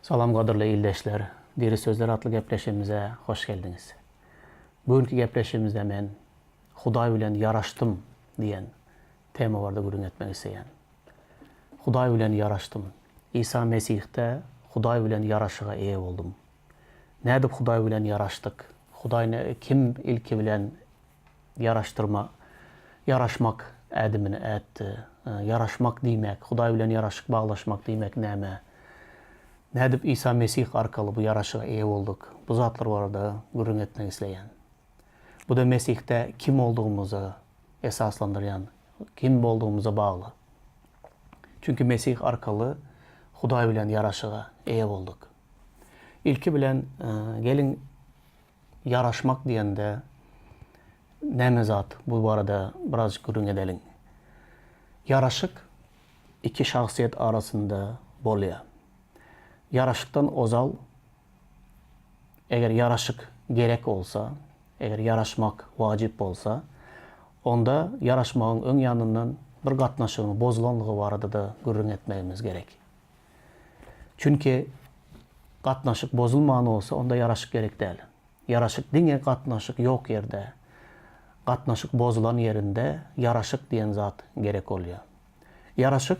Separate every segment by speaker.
Speaker 1: Salam gadyrly ildeşler, Diri sözler atly gepleşigimize hoş geldiňiz. Bu günki gepleşigimizde men Hudaý bilen ýaraşdym diýen tema barada gürrüň etmek isleýän. Hudaý bilen ýaraşdym. Isa Mesihde Hudaý bilen ýaraşyga eýe boldum. Nädip Hudaý bilen ýaraşdyk? Hudaý kim ilki bilen ýaraşdyrma, ýaraşmak ädimini ätdi. Ýaraşmak diýmek, Hudaý bilen ýaraşyk baglaşmak diýmek näme? Nädip Isa Mesih arkaly bu ýaraşyga eýe bolduk? Bu zatlar barada gürrüň etmek isleýän. Bu-da Mesihde kim boldugymyzy esaslandyrýan, kim boldugymyza bagly. Çünki Mesih arkaly Hudaý bilen ýaraşyga eýe bolduk. Ilki bilen, geliň, Ýaraşmak diýende näme zat bu barada birazjyk gürrüň edeliň. Ýaraşyk iki şahsyýet arasynda bolýar. Ýaraşykdan ozal eger ýaraşyk gerek bolsa, eger ýaraşmak wajyp bolsa, onda ýaraşmagyň öň ýanyndan bir gatnaşygyň bozulanlygy barada-da gürrüň etmegimiz gerek. Çünki gatnaşyk bozulman bolsa, onda ýaraşyk gerek däl. Ýaraşyk diňe gatnaşyk ýok ýerde, gatnaşyk bozulan ýerinde ýaraşyk diýen zat gerek bolýar. Ýaraşyk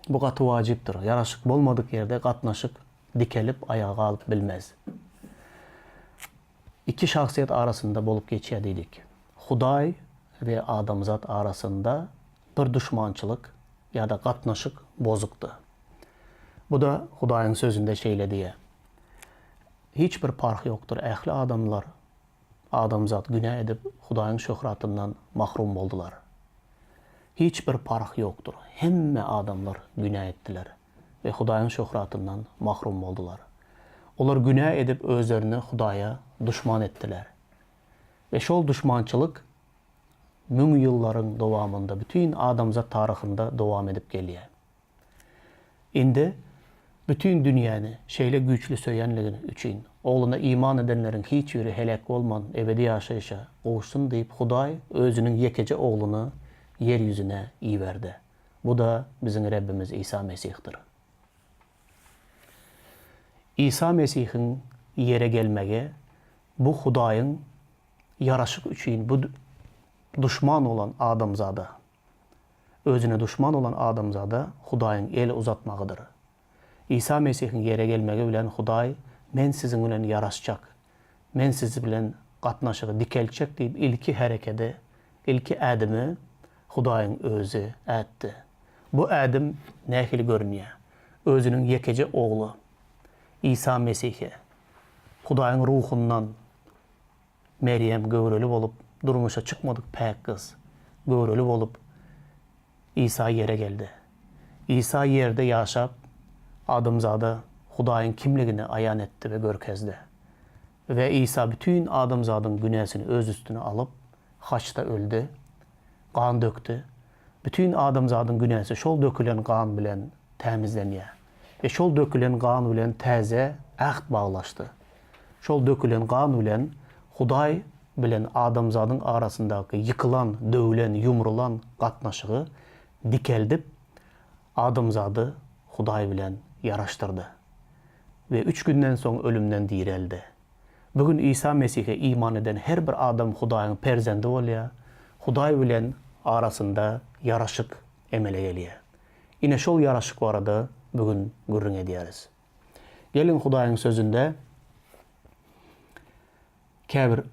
Speaker 1: bu gaty wajypdyr. Ýaraşyk bolmadyk ýerde gatnaşyk dikelip aýaga galyp bilmez. Iki şahsyýet arasynda bolup geçýär diýdik. Hudaý we adamzat arasynda bir duşmançylyk ýa-da gatnaşyk bozukdy. Bu-da Hudaýyň Sözünde şeýle diýýär, Hiç bir parh ýokdur, ähli adamlar, adamzat günä edip, Hudaýyň şöhratyndan mahrum boldular. Hiç bir parh ýokdur, hemme adamlar günä etdiler we Hudaýyň şöhratyndan mahrum boldular. Olar günä edip özlerini Hudaýa duşman etdiler. We şol duşmançylyk müňýyllaryň dowamynda bütin adamzat taryhynda dowam edip gelýär. Indi bütin dünýäni şeýle güýçli söýenligi üçin, Ogluna iman edenleriň hiç biri heläk bolman, ebedi ýaşaýşa gowuşsyn diýip Hudaý Özüniň ýekeje Ogluny ýer ýüzüne iberdi. Bu-da biziň Rebbimiz Isa Mesihdir. Isa Mesihiň ýere gelmegi bu Hudaýyň ýaraşyk üçin bu duşman bolan adamzada, özüne duşman bolan adamzada Hudaýyň el uzatmagydyr. Isa Mesihiň ýere gelmegi bilen Hudaý Men siziň bilen ýaraşjak, Men siz bilen gatnaşygy dikeltjek diýip ilki herekedi, ilki ädimi Hudaýyň özi ätdi. Bu ädim nähili görünýär? Özüniň ýekeje Ogly, Isa Mesihi, Hudaýyň Ruhundan Merýem göwreli bolup, durmuşa çykmadyk päk gyz, göwreli bolup, Isa ýere geldi. Isa ýerde ýaşap, adamzada Hudaýyň kimligini aýan etdi we görkezdi. We Isa bütin adamzadyň günäsini öz üstüne alyp, haçda öldi, gan dökdi. Bütin adamzadyň günäsi şol dökülen gan bilen tämizlenýär. We şol dökülen gan bilen täze äht baglaşdy. Şol dökülen gan bilen Hudaý bilen adamzadyň arasyndaky ýykylan, döwlen, ýumrulan gatnaşygy dikeldip, adamzady Hudaý bilen ýaraşdyrdy. We üç günden soň ölümden direldi. Bu gün Isa Mesihe iman eden her bir adam Hudaýyň perzendi bolýar, Hudaý bilen arasynda ýaraşyk emele gelýär. Ine şol ýaraşyk barada bu gün gürrüň edýäris. Geliň Hudaýyň Sözünde käbir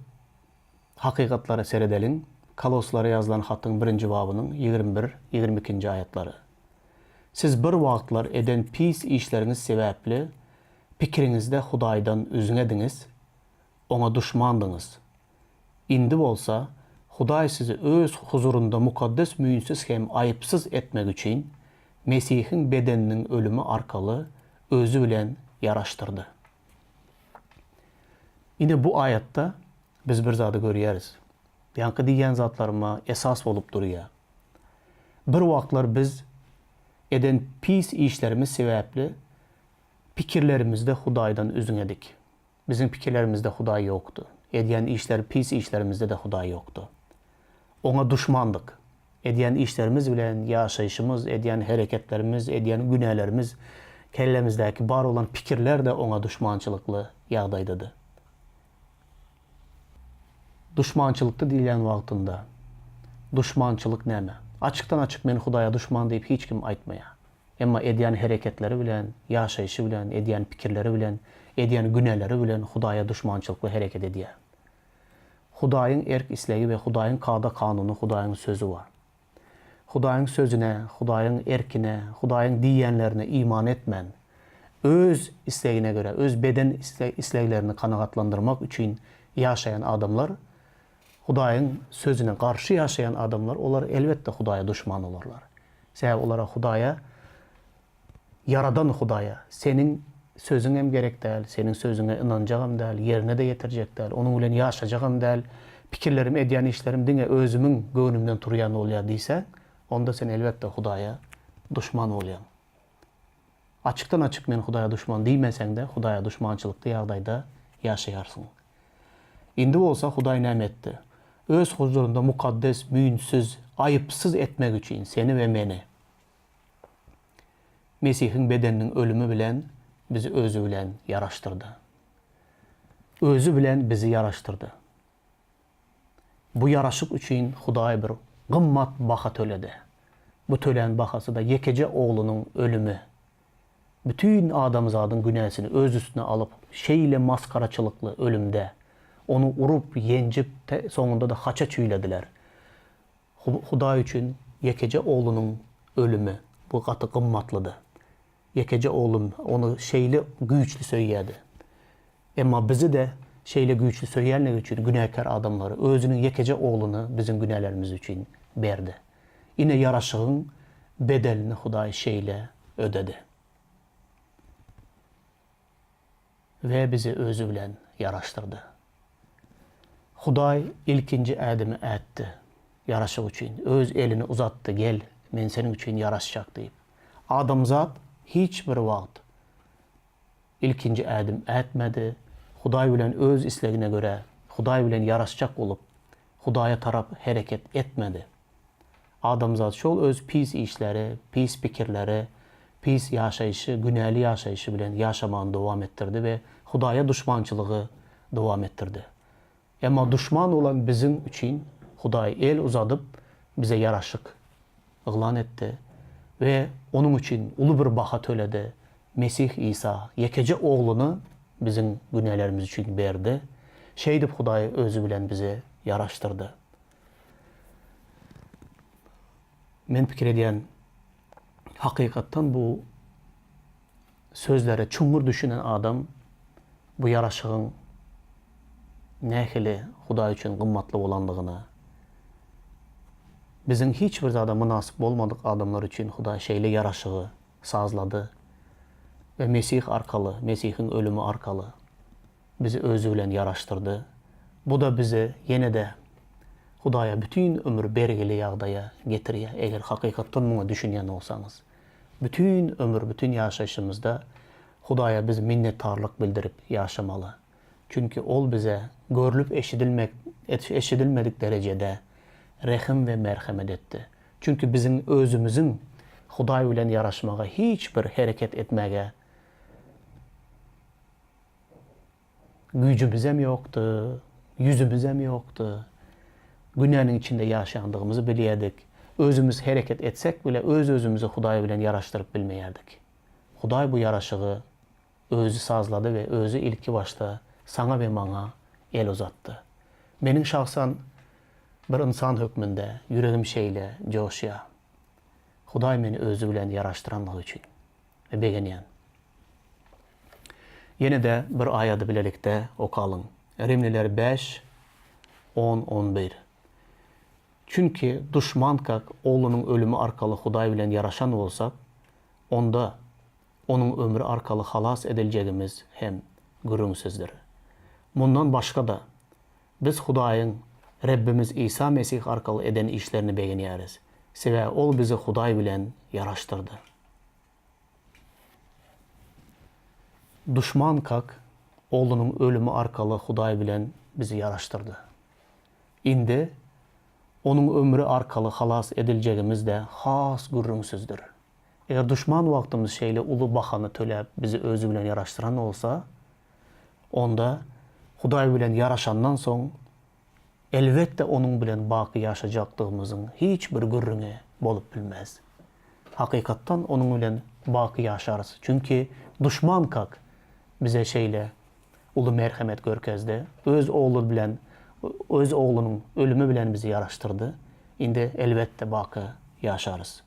Speaker 1: hakykatlara seredeliň. Koloslara ýazylan hatyň birinji babynyň 21, 22-nji aýatlary. Siz bir wagtlar eden pis işleriňiz sebäpli pikiriňizde Hudaýdan üzňediňiz, Oňa duşmandyňyz. Indi bolsa, Hudaý sizi Öz huzurynda mukaddes müýnsüz hem aýypsyz etmek üçin, Mesihiň bedeniniň ölümi arkaly Özi bilen ýaraşdyrdy. Ine bu aýatda biz bir zady görýäris. Ýaňky diýýän zatlaryma esas bolup durýar. Bir wagtlar biz eden pis işlerimiz sebäpli pikirlerimizde Hudaýdan üzňedik. Biziň pikirlerimizde Hudaý ýokdy. Edýän işler pis işlerimizde-de Hudaý ýokdy. Oňa duşmandyk. Edýän işlerimiz bilen ýaşaýşymyz, edýän hereketlerimiz, edýän günälerimiz. Kellämizdäki bar bolan pikirler-de oňa duşmançylykly ýagdaýdady. Duşmançylykda diýilýän wagtynda, duşmançylyk näme? Açykdan-açyk men Hudaýa duşman diýip hiç kim aýtmaýar. Emma edýän hereketleri bilen, ýaşaýşy bilen, edýän pikirleri bilen, edýän günäleri bilen Hudaýa duşmançylykly hereket edýär. Hudaýyň erk-islegi we Hudaýyň kada-kanuny, Hudaýyň sözi bar. Hudaýyň sözüne, Hudaýyň erkine, Hudaýyň diýýänlerine iman etmän, öz islegine görä, öz beden isleglerini kanagatlandyrmak üçin ýaşaýan adamlar, Hudaýyň sözüne garşy ýaşaýan adamlar, olar elbetde Hudaýa duşman bolarlar. Sebäbi olara Hudaýa Ýaradan Hudaýa, seniň sözüňem gerek däl, seniň sözüňe ynanjagam däl, ýerine-de ýetirjek däl, onuň bilen ýaşajagam däl, pikirlerim, edýän işlerim diňe özümiň göwnümden turýan bolýar diýseň, onda sen elbetde Hudaýa duşman bolýaň. Açykdan-açyk men Hudaýa duşman diýmeseň-de, Hudaýa duşmançylykly ýagdaýda ýaşaýarsyň. Indi bolsa Hudaý näme etdi? Öz huzurynda mukaddes, müýnsüz, aýypsyz etmek üçin seni we meni. Mesihiň bedeniniň ölümi bilen bizi Özi bilen ýaraşdyrdy. Özi bilen bizi ýaraşdyrdy. Bu ýaraşyk üçin Hudaý bir gymmat baha töledi. Bu tölän bahasy-da ýekeje Oglunyň ölümi. Bütin adamzadyň günäsini öz üstüne alyp, şeýle masgaraçylykly ölümde Ony urup, ýenjip, soňunda-da haça çüýlediler. Hudaý üçin ýekeje oglunyň ölümi, bu gaty gymmatlydy. Ýekeje oglum ony şeýle güýçli söýýärdi. Emma bizi-de şeýle güýçli söýýänligi üçin günäkär adamlary özüniň ýekeje ogluny biziň günälerimiz üçin berdi. Ine ýaraşygyň bedelini Hudaý şeýle ödedi. We bizi Özi bilen ýaraşdyrdy. Hudaý ilkinji ädimi ätdi, ýaraşyk üçin. Öz elini uzatdy, Gel, men seniň üçin ýaraşjak diýip. Adamzat hiç bir wagt ilkinji ädim ätmedi, Hudaý bilen öz islegine görä, Hudaý bilen ýaraşjak bolup, Hudaýa tarap hereket etmedi. Adamzat şol öz pis işleri, pis pikirleri, pis ýaşaýşy, günäli ýaşaýşy bilen ýaşamagyny dowam etdirdi we Hudaýa duşmançylygy dowam etdirdi. Emma duşman bolan biziň üçin Hudaý el uzadyp, bize ýaraşyk yglan etdi we onuň üçin uly bir baha töledi, Mesih Isa ýekeje Ogluny biziň günälerimiz üçin berdi. Şeýdip Hudaý Özi bilen bizi ýaraşdyrdy. Men pikir edýän, hakykatdan bu sözlere çuňňur düşünen adam bu ýaraşygyň nähili Hudaý üçin gymmatly bolandygyny, biziň hiç bir zada mynasyp bolmadyk adamlar üçin Hudaý şeýle ýaraşygy sazlady we Mesih arkaly, Mesihiň ölümi arkaly bizi Özi bilen ýaraşdyrdy. Bu-da bizi ýene-de Hudaýa bütin ömür bergili ýagdaýa getirýär, eger hakykatdan muňa düşünýän bolsaňyz. Bütin ömür, bütin ýaşaýşymyzda Hudaýa biz minnetdarlyk bildirip ýaşamaly. Çünki Ol bize görlüp eşidilmek, eşidilmedik derejede rehim we merhemet etdi. Çünki biziň özümiziň Hudaý bilen ýaraşmaga hiç bir hereket etmäge Güýjümizem ýokdy, ýüzümizem ýokdy. Günäniň içinde ýaşaýandygymyzy bilýärdik. Özümiz hereket etsek bile öz-özümizi Hudaý bilen ýaraşdyryp bilmeýärdik. Hudaý bu ýaraşygy Özi sazlady we Özi ilki başda saňa we maňa el uzatdy. Meniň şahsan bir ynsan hökmünde ýüregim şeýle joşýar. Hudaý meni Özi bilen ýaraşdyranlygy üçin we begenýän. Ýene-de bir aýady bilelikde okalyň. Rimliler bäş, on, on bir. Çünki duşmankak Oglunyň ölümi arkaly Hudaý bilen ýaraşan bolsak, onda Onuň ömri arkaly halas ediljegimiz hem gürrüňsizdir. Mundan başga-da, biz Hudaýyň Rebbimiz Isa Mesih arkaly eden işlerini begenýäris, sebäbi Ol bizi Hudaý bilen ýaraşdyrdy. Duşmankak Oglunyň ölümi arkaly Hudaý bilen bizi ýaraşdyrdy. Indi Onuň ömri arkaly halas ediljegimiz-de has gürrüňsizdir. Eger duşman wagtymyz şeýle uly bahany töläp bizi özi bilen ýaraşdyran bolsa, onda Hudaý bilen ýaraşandan soň, elbetde Onuň bilen baky ýaşajakdygymyzyň hiç bir gürrüňi bolup bilmez. Hakykatdan Onuň bilen baky ýaşarys, çünki duşmankak bize şeýle uly merhemet görkezdi, Öz Ogly bilen, Öz Oglunyň ölümi bilen bizi ýaraşdyrdy, indi elbetde baky ýaşarys.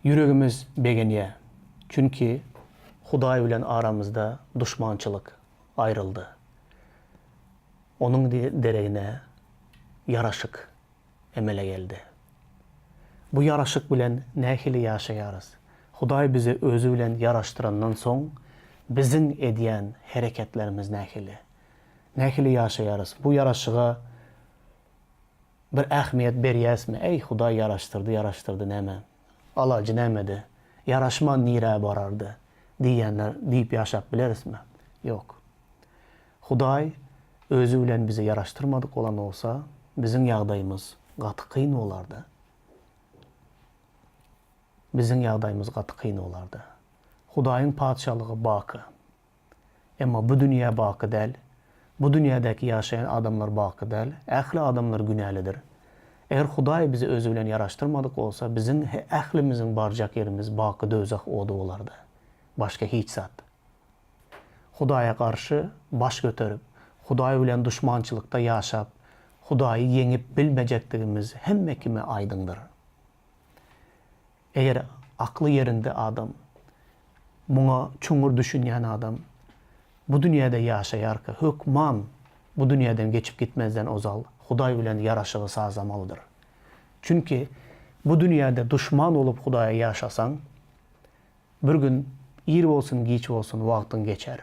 Speaker 1: Ýüregimiz begenýär, çünki Hudaý bilen aramyzda duşmançylyk aýryldy. Onuň deregine ýaraşyk emele geldi. Bu ýaraşyk bilen nähili ýaşaýarys? Hudaý bizi Özi bilen ýaraşdyrandan soň, biziň edýän hereketlerimiz nähili? Nähili ýaşaýarys? Bu ýaraşyga bir ähmiýet berýäsmi? Eý, Hudaý ýaraşdyrdy, ýaraşdyrdy näme? Alajy nämedi? Ýaraşman nirä barardy? diýýänler diýip ýaşap bilerismi? Ýok. Hudaý Özi bilen bizi ýaraşdyrmadyk bolan bolsa, biziň ýagdaýymyz gaty kyn bolardy. Biziň ýagdaýymyz gaty kyn bolardy. Hudaýyň Patyşalygy baky. Emma bu dünýä baky däl. Bu dünýädäki ýaşaýan adamlar baky däl. Ähli adamlar günälidir. Eger Hudaý bizi Özi bilen ýaraşdyrmadyk bolsa, biziň ählimiziň barjak ýerimiz baky döwzah ody bolardy. Başga hiç zat. Hudaýa garşy baş göterip, Hudaý bilen duşmançylykda ýaşap, Hudaýy ýeňip bilmejekdigimiz hemme kime aýdyňdyr. Eger akly ýerinde adam, muňa çuňňur düşünýän adam bu dünýäde ýaşaýarka hökman bu dünýäden geçip gitmezden ozal Hudaý bilen ýaraşygy sazlamalydyr. Çünki bu dünýäde duşman bolup Hudaýa ýaşasaň, Bir gün ir bolsun giç bolsun wagtyň geçer.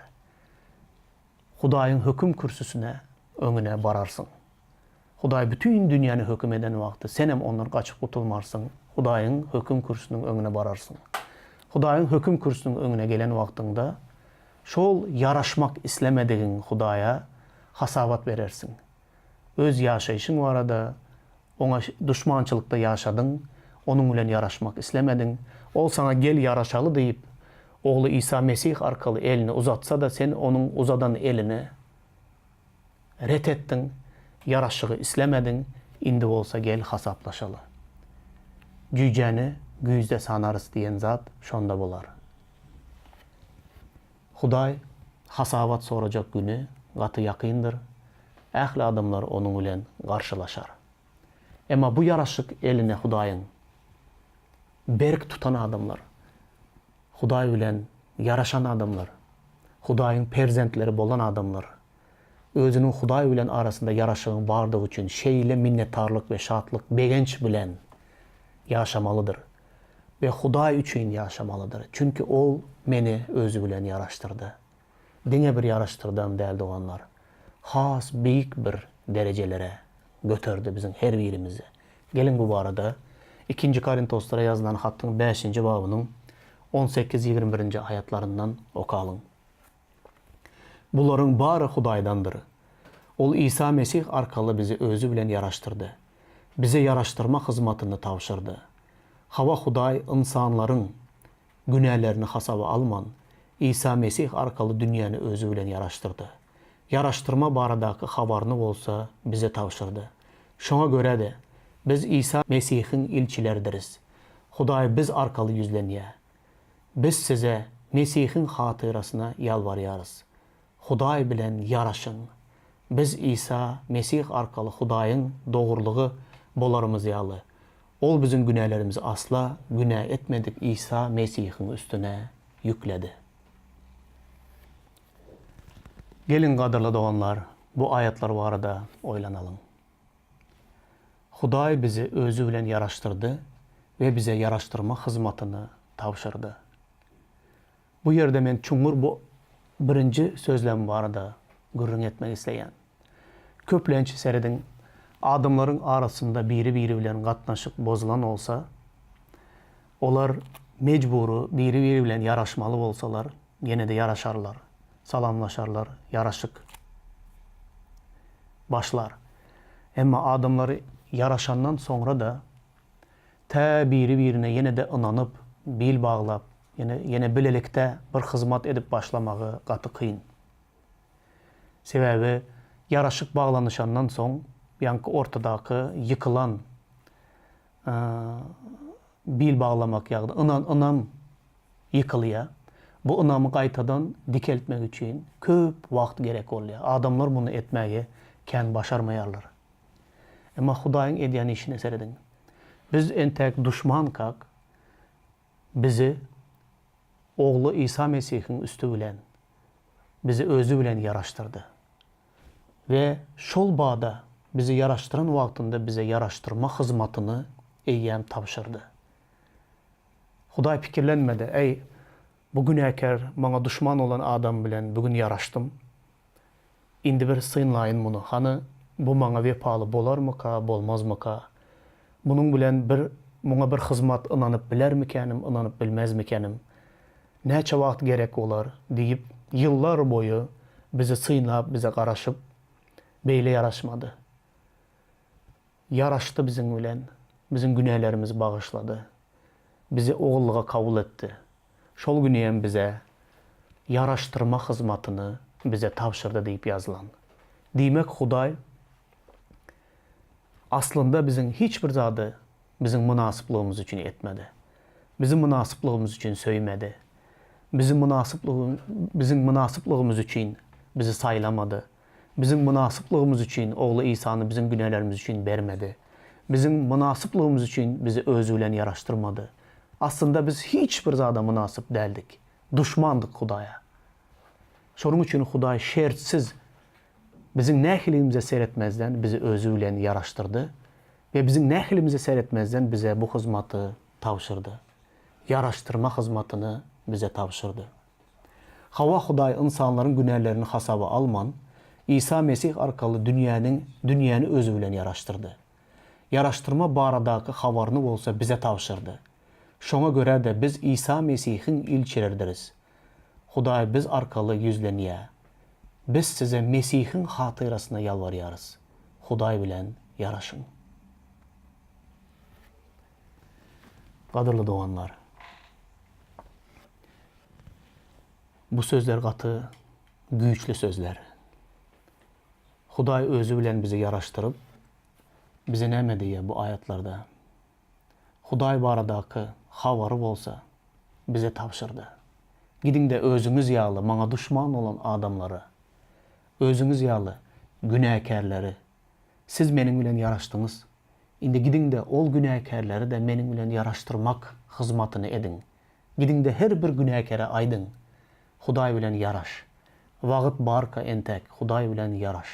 Speaker 1: Hudaýyň höküm kürsüsine öňüne bararsyň. Hudaý bütin dünýäni höküm eden wagty senem ondan gaçyp gutulmarsyň, Hudaýyň höküm kürsüsiniň öňüne bararsyň. Hudaýyň höküm kürsüsiniň öňüne gelen wagtyňda şol ýaraşmak islemedigiň Hudaýa hasabat berersiň. Öz ýaşaýşyň barada Oňa duşmançylykda ýaşadyň, Onuň bilen ýaraşmak islemediň. Ol saňa gel ýaraşaly diýip, Ogly Isa Mesih arkaly elini uzatsa-da, sen Onuň uzadan elini ret etdiň, ýaraşygy islemediň, indi bolsa gel hasaplaşaly. Jüýjäni güýzde sanarys diýen zat şonda bolar. Hudaý hasabat sorajak güni gaty ýakyndyr, ähli adamlar onuň bilen garşylaşar. Emma bu ýaraşyk eline Hudaýyň berk tutan adamlar, Hudaý bilen ýaraşan adamlar, Hudaýyň perzentleri bolan adamlar, özüniň Hudaý bilen arasynda ýaraşygyň bardygy üçin şeýle minnetdarlyk we şatlyk, begenç bilen ýaşamalydyr. We Hudaý üçin ýaşamalydyr. Çünki Ol meni Özi bilen ýaraşdyrdy. Diňe bir ýaraşdyrdam däl doganlar. Has beýik bir derejelere göterdi biziň her birimizi. Geliň bu barada Ikinji Korintoslara ýazylan hatyň bäşinji babynyň on sekiz, 21-nji aýatlaryndan okalyň. Bularyň bary Hudaýdandyr. Ol Isa Mesih arkaly bizi Özi bilen ýaraşdyrdy. Bize ýaraşdyrma hyzmatyny tabşyrdy. Hawa Hudaý ynsanlaryň günälerini hasaba alman, Isa Mesih arkaly dünýäni Özi bilen ýaraşdyrdy. Ýaraşdyrma baradaky habaryny bolsa bize tabşyrdy. Şoňa görä-de, biz Isa Mesihiň ilçileridiris. Hudaý biz arkaly ýüzlenýär. Biz size Mesihiň hatyrasyna ýalbarýarys. Hudaý bilen ýaraşyň. Biz Isa Mesih arkaly Hudaýyň dogrulygy bolarymyz ýaly, Ol biziň günälerimizi asla günä etmedik Isa Mesihiň üstüne ýükledi. Geliň, gadyrly doganlar, bu aýatlar barada oýlanalyň. Hudaý bizi Özi bilen ýaraşdyrdy we bize ýaraşdyrma hyzmatyny tabşyrdy. Bu ýerde men çuňňur bu birinji sözlem barada gürrüň etmek isleýän. Köplenç serediň, adamlaryň arasynda biri-biri bilen gatnaşyk bozulan bolsa, olar mejbury biri-biri bilen ýaraşmaly bolsalar, ýene-de ýaraşarlar, salamlaşarlar, ýaraşyk başlar. Emma adamlar ýaraşandan soňra-da. Tä biri-birine ýene-de ynanyp, bil baglap, ýene ýene bilelikde bir hyzmat edip başlamagy gaty kyn. Sebäbi ýaraşyk baglanyşandan soň, ýaňky ortadaky ýykylan bil baglamak ýagny ynan ynam ýykylýar. Bu ynamy gaýtadan dikeltmek üçin köp wagt gerek bolýar. Adamlar muny etmäge kän başarmaýarlar. Emma Hudaýyň edýän işine serediň. Biz entäk duşmankak, bizi Ogly Isa Mesihiň üsti bilen bizi Özi bilen ýaraşdyrdy. We şol bada bizi ýaraşdyran wagtynda bize ýaraşdyrma hyzmatyny eýýäm tabşyrdy. Hudaý pikirlenmedi, Äý, bu günäkär, maňa duşman bolan adam bilen bu gün ýaraşdym. Indi bir synlaýyn muny, hany, bu maňa wepaly bolarmyka, bolmazmyka? Munuň bilen bir, muňa bir hyzmat ynanyp bilermikänim, ynanyp bilmezmikänim? Näçe wagt gerek bolar? diýip, ýyllar boýy bizi synlap, bize garaşyp, beýle ýaraşmady. Ýaraşdy biziň bilen, biziň günälerimizi bagyşlady. Bizi ogullyga kabul etdi. Şol güni hem bize ýaraşdyrma hyzmatyny bize tabşyrdy diýip ýazylan. Diýmek Hudaý aslynda biziň hiç bir zady biziň mynasyplygymyz üçin etmedi. Bizi mynasyplygymyz üçin söýmedi. Bizi mynasyplygy biziň mynasyplygymyz üçin bizi saýlamady. Biziň mynasyplygymyz üçin Ogly Isany biziň günälerimiz üçin bermedi. Biziň mynasyplygymyz üçin bizi Özi bilen ýaraşdyrmady. Aslynda biz hiç bir zada mynasyp däldik. Duşmandyk Hudaýa. Şonuň üçin Hudaý şertsiz biziň nähilimize seretmezden bizi Özi bilen ýaraşdyrdy we biziň nähilimize seretmezden bize bu hyzmaty tabşyrdy. Ýaraşdyrma hyzmatyny bize tabşyrdy. Hawa Hudaý ynsanlaryň günälerini hasaba alman, Isa Mesih arkaly dünýäniň dünýäni özi bilen ýaraşdyrdy. Ýaraşdyrma baradaky habaryny bolsa bize tabşyrdy. Şoňa görä-de biz Isa Mesihiň ilçileridiris. Hudaý biz arkaly ýüzlenýär. Biz size Mesihiň hatyrasyna ýalbarýarys, Hudaý bilen ýaraşyň. Gadyrly doganlar! Bu sözler gaty güýçli sözler. Hudaý özi bilen bizi ýaraşdyryp, bize näme diýýär bu aýatlarda? Hudaý baradaky habary bolsa bize tabşyrdy. Gidiň-de özüňiz ýaly maňa duşman bolan adamlary, özüňiz ýaly günäkärleri, siz meniň bilen ýaraşdyňyz, indi gidiň-de ol günäkärleri-de meniň bilen ýaraşdyrmak hyzmatyny ediň. Gidiň-de her bir günäkäre aýdyň, Hudaý bilen ýaraş. Wagt barka entäk Hudaý bilen ýaraş.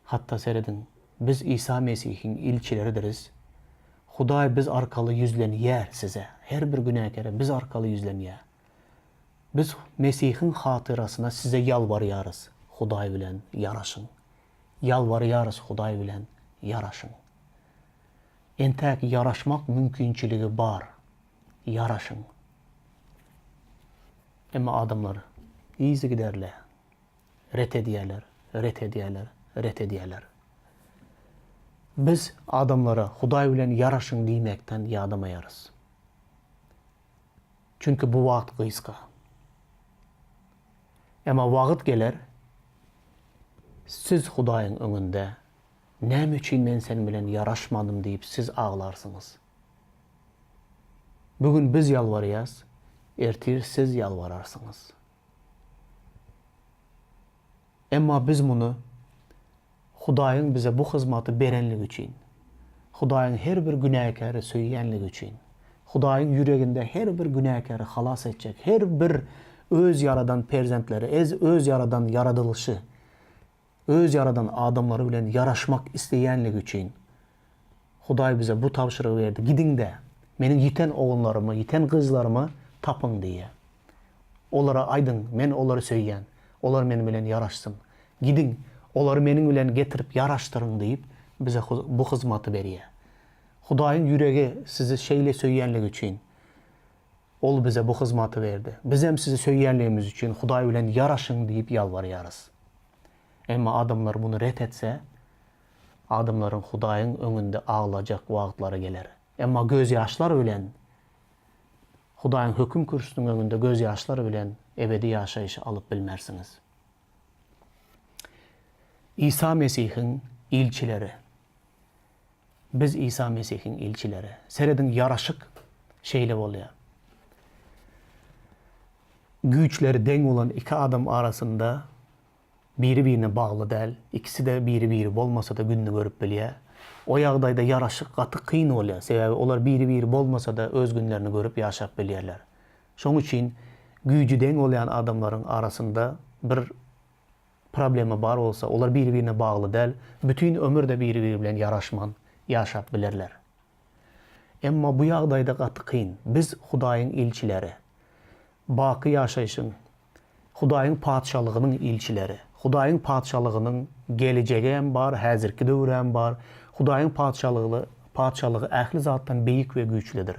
Speaker 1: Hatda serediň, biz Isa Mesihiň ilçileridiris. Hudaý biz arkaly ýüzlenýär size, her bir günäkäre biz arkaly ýüzlenýär. Biz Mesihiň hatyrasyna size ýalbarýarys, Hudaý bilen ýaraşyň. Ýalbarýarys Hudaý bilen ýaraşyň. Entäk ýaraşmak mümkinçiligi bar. Ýaraşyň. Emma adamlar yzygiderli ret edýärler, ret edýärler, ret edýärler. Biz adamlara Hudaý bilen ýaraşyň diýmekden ýadamaýarys. Çünki bu wagt gysga. Emma wagt geler, siz Hudaýyň öňünde Näme üçin men sen bilen ýaraşmadym diýip siz aglarsyňyz. Bu gün biz ýalbarýas, ertir siz ýalbararsyňyz. Emma biz muny Hudaýyň bize bu hyzmaty berenligi üçin, Hudaýyň her bir günäkäri söýýänligi üçin, Hudaýyň ýüreginde her bir günäkäri halas etjek, her bir Öz ýaradan perzentleri, Öz ýaradan ýaradylyşy, Öz ýaradan adamlary bilen ýaraşmak isleýänligi üçin, Hudaý bize bu tabşyrygy berdi, Gidiň-de, Meniň ýiten ogullarymy, ýiten gyzlarymy tapyň diýýär. Olara aýdyň, Men olary söýýän, olar Meniň bilen ýaraşsyn. Gidiň, olary Meniň bilen getirip ýaraşdyryň diýip, bize bu hyzmaty berýär. Hudaýyň ýüregi sizi şeýle söýýänligi üçin, Ol bize bu hyzmaty berdi. Bizem sizi söýýänligimiz üçin Hudaý bilen ýaraşyň diýip ýalbarýarys. Emma adamlar muny ret etse, Adamlaryň Hudaýyň öňünde aglajak wagtlary geler. Emma gözýaşlar bilen, Hudaýyň höküm kürsüsiniň öňünde gözýaşlar bilen ebedi ýaşaýşy alyp bilmersiňiz. Isa Mesihiň ilçileri. Biz Isa Mesihiň ilçileri. Serediň, ýaraşyk şeýle bolýar. Güýçleri deň bolan iki adam arasynda biri-birine bagly däl, ikisi-de biri-biri bolmasa-da gününi görüp bilýär. O ýagdaýda ýaraşyk gaty kyn bolýar, sebäbi olar biri-biri bolmasa-da öz günlerini görüp ýaşap bilýärler. Şoň üçin güýji deň bolýan adamlaryň arasynda bir problema bar bolsa, olar biri-birine bagly däl, bütin ömür-de biri-biri bilen ýaraşman ýaşap bilerler. Emma bu ýagdaýda gaty kyn. Biz Hudaýyň ilçileri. Baky ýaşaýşyň, Hudaýyň Patyşalygynyň ilçileri. Hudaýyň Patyşalygynyň gelejegi hem bar, häzirki döwri hem bar. Hudaýyň Patyşalygy, Patyşalygy ähli zatdan beýik we güýçlüdir.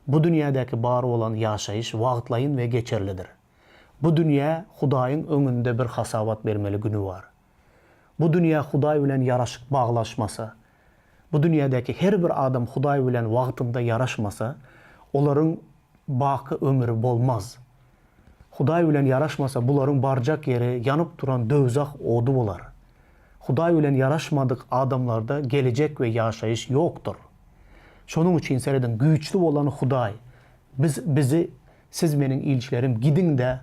Speaker 1: Bu dünýädäki bar bolan ýaşaýyş wagtlaýyn we geçerlidir. Bu dünýä Hudaýyň öňünde bir hasabat bermeli güni bar. Bu dünýä Hudaý bilen ýaraşyk baglaşmasa, bu dünýädäki her bir adam Hudaý bilen wagtynda ýaraşmasa, olaryň baky ömri bolmaz. Hudaý bilen ýaraşmasa, bularyň barjak ýeri ýanyp duran döwzah ody bolar. Hudaý bilen ýaraşmadyk adamlarda gelejek we ýaşaýyş ýokdur. Şonuň üçin serediň, güýçli bolan Hudaý biz bizi Siz meniň ilçilerim, gidiň-de,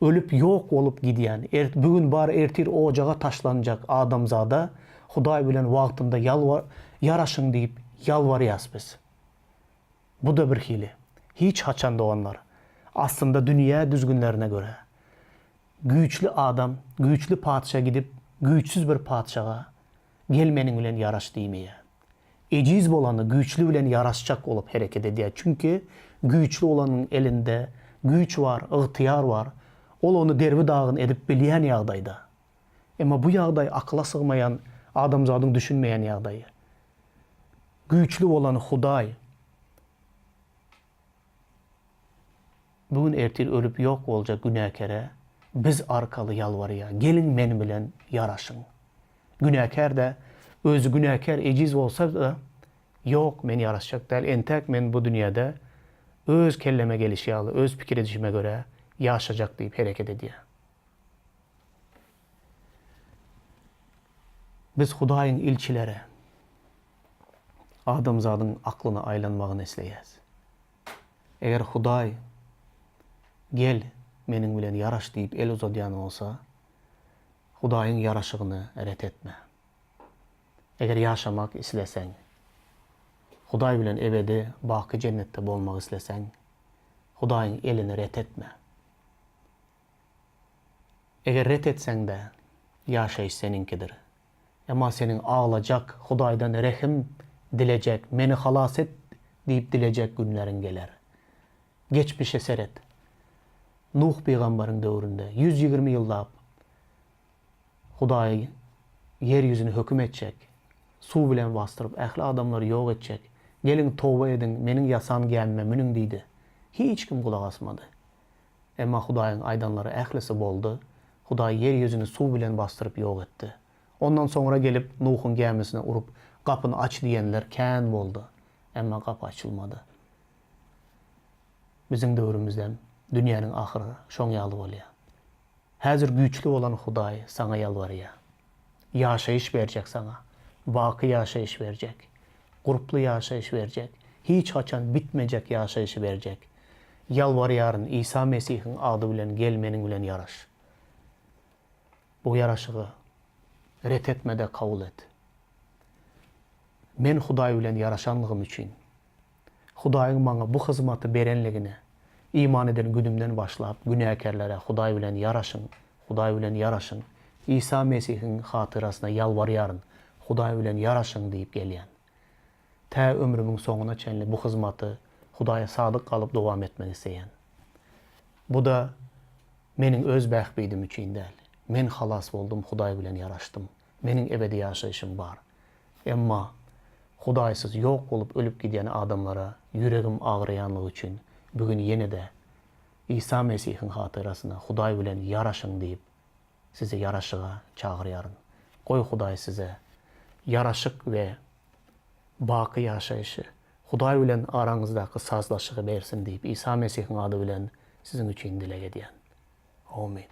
Speaker 1: ölüp ýok bolup gidýän, ert bu gün bar ertir ojaga taşlanjak adamzada Hudaý bilen wagtynda ýalwa ýaraşyň diýip ýalbarýas biz. Bu-da birhili. Hiç haçan doganlar, aslynda dünýä düzgünlerine görä, güýçli adam, güýçli patyşa gidip güýçsüz bir patyşaga Gel meniň bilen ýaraş diýmeýär. Ejiz bolany güýçli bilen ýaraşjak bolup hereket edýär. Çünki güýçli bolanyň elinde güýç bar, ygtyýar bar. Ol ony derbi-dagyn edip bilýän ýagdaýda. Emma bu ýagdaý akyla sygmaýan, adamzadyň düşünmeýän ýagdaýy. Güýçli bolan Hudaý bu gün ertir ölüp ýok boljak günäkere biz arkaly ýalbarýar, Geliň men bilen ýaraşyň. Günäkär-de, özi günäkär, ejiz bolsa-da, Ýok, men ýaraşjak däl, entäk men bu dünýäde öz kelleme gelişi ýaly, öz pikir edişime görä ýaşajak diýip hereket edýär. Biz Hudaýyň ilçileri adamzadyň aklyna aýlanmagyny isleýäs. Eger Hudaý, Gel, meniň bilen ýaraş diýip el uzadýan bolsa, Hudaýyň ýaraşygyny ret etme. Eger ýaşamak isleseň, Hudaý bilen ebedi baky jennetde bolmak isleseň, Hudaýyň elini ret etme. Eger ret etseň-de, ýaşaýyş seniňkidir. Emma seniň aglajak, Hudaýdan rehim dilejek, Meni halas et diýip dilejek günleriň geler. Geçmişe seret. Nuh pygambaryň döwründe 120 ýyllap Hudaý ýer ýüzüni höküm etjek, suw bilen basdyryp ähli adamlary ýok etjek, geliň toba ediň, meniň ýasan gämime münüň diýdi. Hiç kim gulak asmady. Emma Hudaýyň aýdanlary ählisi boldy, Hudaý ýer ýüzüni suw bilen basdyryp ýok etdi. Ondan soňra gelip Nuhuň gämisine urup, gapyny aç diýenler kän boldy. Emma gapy açylmady. Biziň döwrümizem dünýäniň ahyry şoň ýaly bolýar. Häzir güýçli bolan Hudaý saňa ýalbarýar. Ýaşaýyş berjek saňa. Baky ýaşaýyş berjek. Gurply ýaşaýyş berjek. Hiç haçan bitmejek ýaşaýşy berjek. Ýalbarýaryn, Isa Mesihiň ady bilen gel meniň bilen ýaraş. Bu ýaraşygy ret etme-de kabul et. Men Hudaý bilen ýaraşanlygym üçin, Hudaýyň maňa bu hyzmaty berenligine iman eden günümden başlap günäkärlere Hudaý bilen ýaraşyň, Hudaý bilen ýaraşyň, Isa Mesihiň hatyrasyna ýalbarýaryn, Hudaý bilen ýaraşyň diýip gelýän. Tä ömrümiň soňuna çenli bu hyzmaty Hudaýa sadyk galyp dowam etmek isleýän. Bu-da meniň öz bähbidim üçin däl. Men halas boldum, Hudaý bilen ýaraşdym. Meniň ebedi ýaşaýşym bar. Emma Hudaýsyz ýok bolup ölüp gidýän adamlara ýüregim agyrýanlygy üçin bu gün ýene-de Isa Mesihiň hatyrasyna Hudaý bilen ýaraşyň diýip, sizi ýaraşyga çagyrýaryn. Goý Hudaý size. ýaraşyk we baky ýaşaýşy, Hudaý bilen araňyzdaky sazlaşygy bersin diýip Isa Mesihiň ady bilen siziň üçin dileg edýän. Omyn.